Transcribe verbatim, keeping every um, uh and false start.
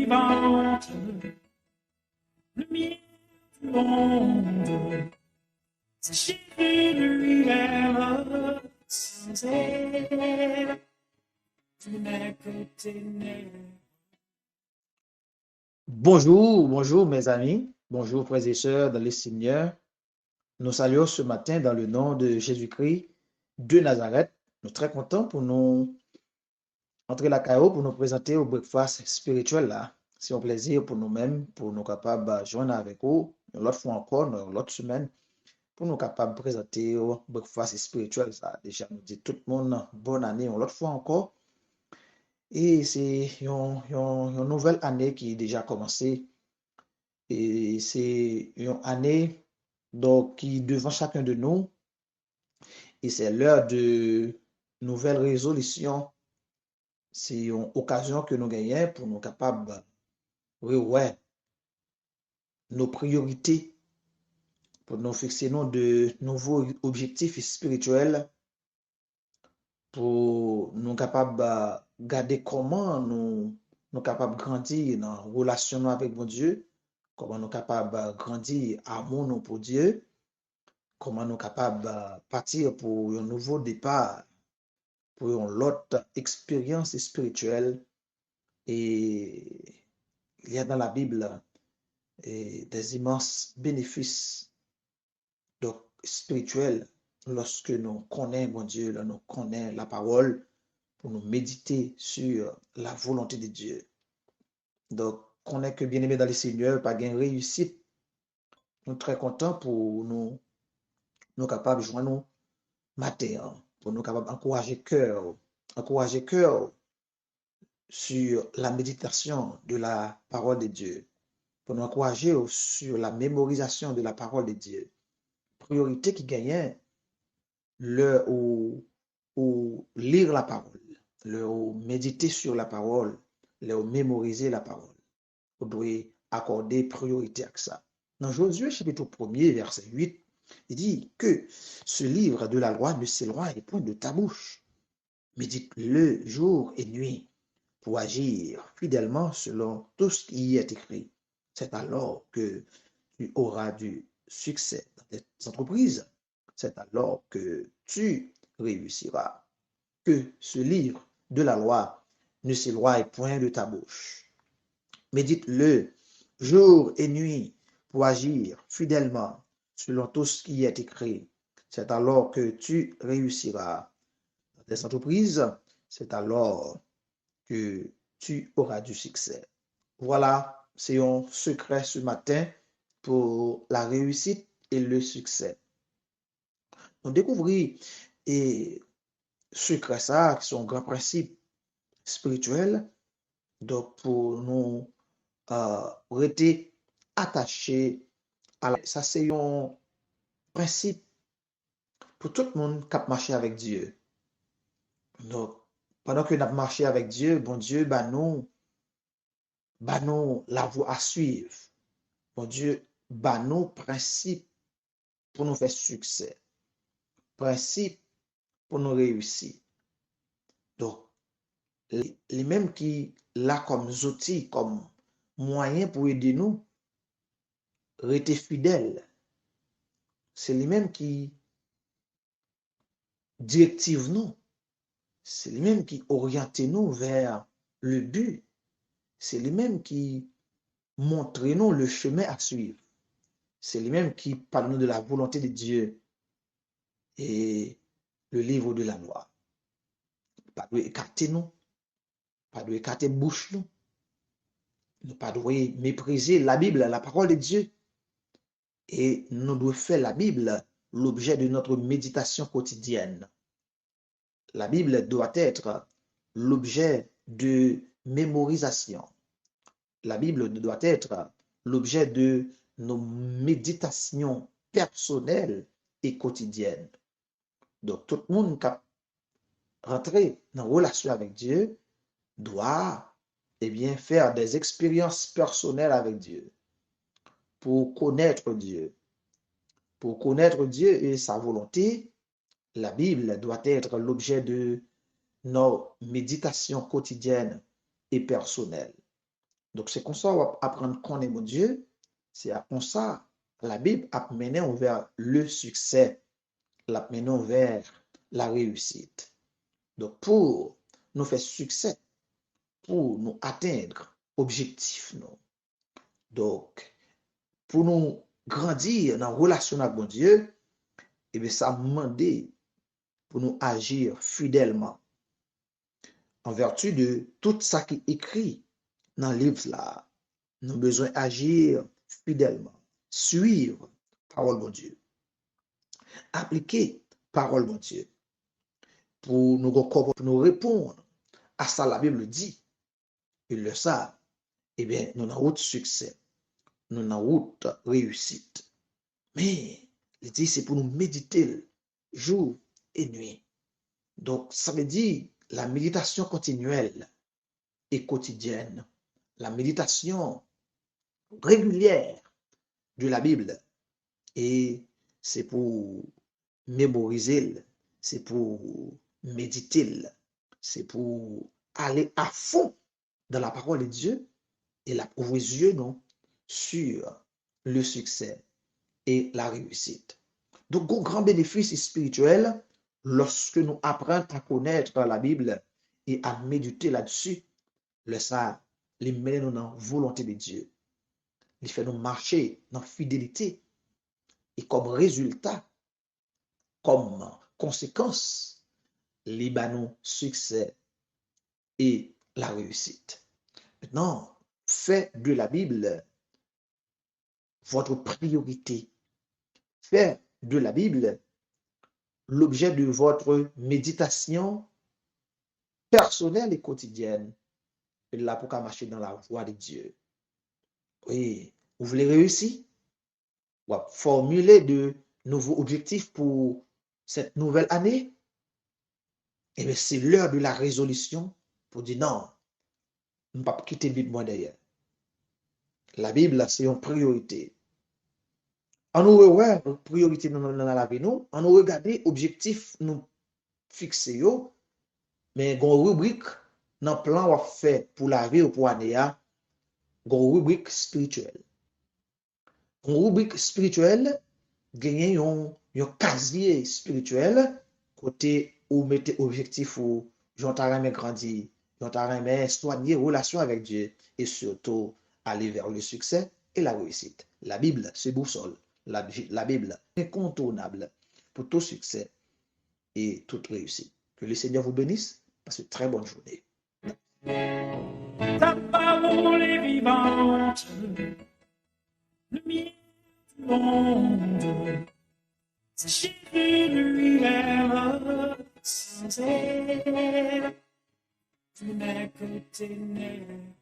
vivante, lumière du monde, c'est Jésus lui-même, sans elle, je n'ai que ténèbres. Bonjour, bonjour mes amis, bonjour frères et sœurs dans le Seigneur. Nous saluons ce matin dans le nom de Jésus-Christ de Nazareth. Nou trè kontan pou nou antre lakay ou pou nou prezante ou breakfast espirityèl la. Se yon plezi pou nou menm, pou nou kapab jwenn avèk ou yon lòt fwa ankò, nan yon lòt semèn, pou nou kapab prezante ou breakfast espirityèl sa. Deja, nou di tout moun bòn ane yon lòt fwa ankò. E se yon, yon, yon nouvèl ane ki deja kòmanse. E se yon ane, donk, ki devan chacun de nous. Et c'est l'heure de nouvelles résolutions. Se yon okazyon ke nou genyen pou nou kapab rewè nos priorités, pou nou fikse nou de nouvo objektif espirityèl, pou nou kapab, ah, gade kòman nou, nou kapab grandi nan relasyon nou avèk Bondye, kòman nou kapab, ah, grandi amou nou pou Dye, kòman nou kapab, ah, pati pou yon nouvo depa, pou yon lòt eksperyans espirityèl. E il y a dans la Bible, eh, des immenses bénéfices, donk, espirityèl, lòske nou konnen Bondye, lè nou konnen lapawòl, pou nou medite sur la volonté de Dieu. Donk, konnen ke, bien-aimés dans le Seigneur, pa gen reyisit. Nou trè kontan pou nou, nou kapab jwenn nou maten an, pou nou kapab ankouraje kè w, ankouraje kè w sur la méditation de la parole de Dieu, pou nou ankouraje w sur la mémorisation de la parole de Dieu. Priyorite ki genyen lè ou, ou li lapawòl, lè ou medite sur la parole, lè ou memorize lapawòl. Ou dwe akòde priyorite ak sa. Dans Josué chapitre premier, verset huit, il dit que ce livre de la loi ne s'éloigne point de ta bouche. Médite-le jour et nuit pour agir fidèlement selon tout ce qui y est écrit. C'est alors que tu auras du succès dans tes entreprises. C'est alors que tu réussiras. Que ce livre de la loi ne s'éloigne point de ta bouche. Médite-le jour et nuit pour agir fidèlement selon tout ce qui est écrit. C'est alors que tu réussiras dans tes entreprises. C'est alors que tu auras du succès. Voilà, c'est un secret ce matin pour la réussite et le succès. Nou dekouvri, e, sekrè sa a, ki se yon gran prensip espirityèl. Donk, pou nou, euh, rete atache a la, sa se yon prensip pou tout moun k ap mache avèk Dye. Donk, pandan ke n ap mache avèk Dye, Bondye ba nou, ba nou la voie à suivre. Bondye ba nou prensip pou nou fè siksè, prensip pou nou reyisi. Donk, li, li menm ki la kòm zouti, kòm mwayen pou ede nou rete fidèl. Se li menm ki direktiv nou. Se li menm ki oryante nou vè le bi. Se li menm ki montre nou le chemen a suiv. Se li menm ki pale nou de la volonté de Dieu et le livre de la loi. Pa dwe ekate nou, pa dwe ekate bouch nou. Nou pa dwe meprize la Bible, la parole de Dieu. E nou dwe fè la Bible l'objet de notre méditation quotidienne. La Bible doit être l'objet de mémorisation. La Bible doit être l'objet de nos méditations personnelles et quotidiennes. Donk, tout moun k ap rantre nan relasyon avèk Dye dwa, ebyen, fè des expériences personnelles avec Dieu, pour connaître Dieu. Pour connaître Dieu et sa volonté, la Bible doit être l'objet de nos méditations quotidiennes et personnelles. Donk, se konsa w ap aprann konnen Bondye, se a konsa Labib ap mennen w vè le siksè, l ap mennen w vè la reyisit. Donk, pou nou fè siksè, pou nou atenn objektif nou, donk, pou nou grandi nan relasyon nou ak Bondye, ebyen, sa mande pou nou aji fidèlman. An vèti de tout sa ki ekri nan liv la, nou bezwen aji fidèlman, suiv pawòl Bondye, aplike pawòl Bondye pou nou gen kòb pou nou reponn a sa Labib di. E lè sa, ebyen, nou nan wout siksè, nou nan wout reyisit. Men, li di se pou nou medite l jou e nwi. Donk, sa vle di la méditation continuelle et quotidienne, la méditation régulière de la Bible. E se pou memorize l, se pou medite l, se pou ale a fon dans la parole de Dieu, e l ap ouvri zye nou sur le succès et la réussite. Donk, gon gran benefis espirityèl lòske nou aprann a konèt Labib e a medite ladsi. Lè sa, li mennen nou nan volonte de Dye. Li fè nou mache nan fidelite. E kòm rezilta, kòm konsekans, li ba nou siksè e la réussite. Maintenant, faites de la Bible votre priorité. Faites de la Bible l'objet de votre méditation personnelle et quotidienne. E la pou ka mache dans la voie de Dieu. Wi, ou vle reyisi? W ap fòmile de nouvo objektif pou cette nouvelle année? Ebyen, se lè de la rezolisyon pou di non, m p ap kite Bib mwen dèyè. Labib la se yon priyorite. An nou rewè priyorite nou nan, nan lavi nou, an nou regade objektif nou fikse yo, men gon ribrik nan plan w ap fè pou lavi w pou ane a, gon ribrik espirityèl. Yon ribrik espirityèl genyen yon, yon kazye espirityèl kote ou mete objektif ou, jan w ta renmen grandi, jan w ta renmen swanye relasyon avèk Dye, e sitou aller vers le succès et la réussite. La Bible, c'est boussole. La, la Bible, incontournable pour tout succès et toute réussite. Que le Seigneur vous bénisse. Passez une très bonne journée. Ta parole est vivante, lumière du monde. Cherchez-le lui-même, sans elle, vous n'êtes que ténèbres.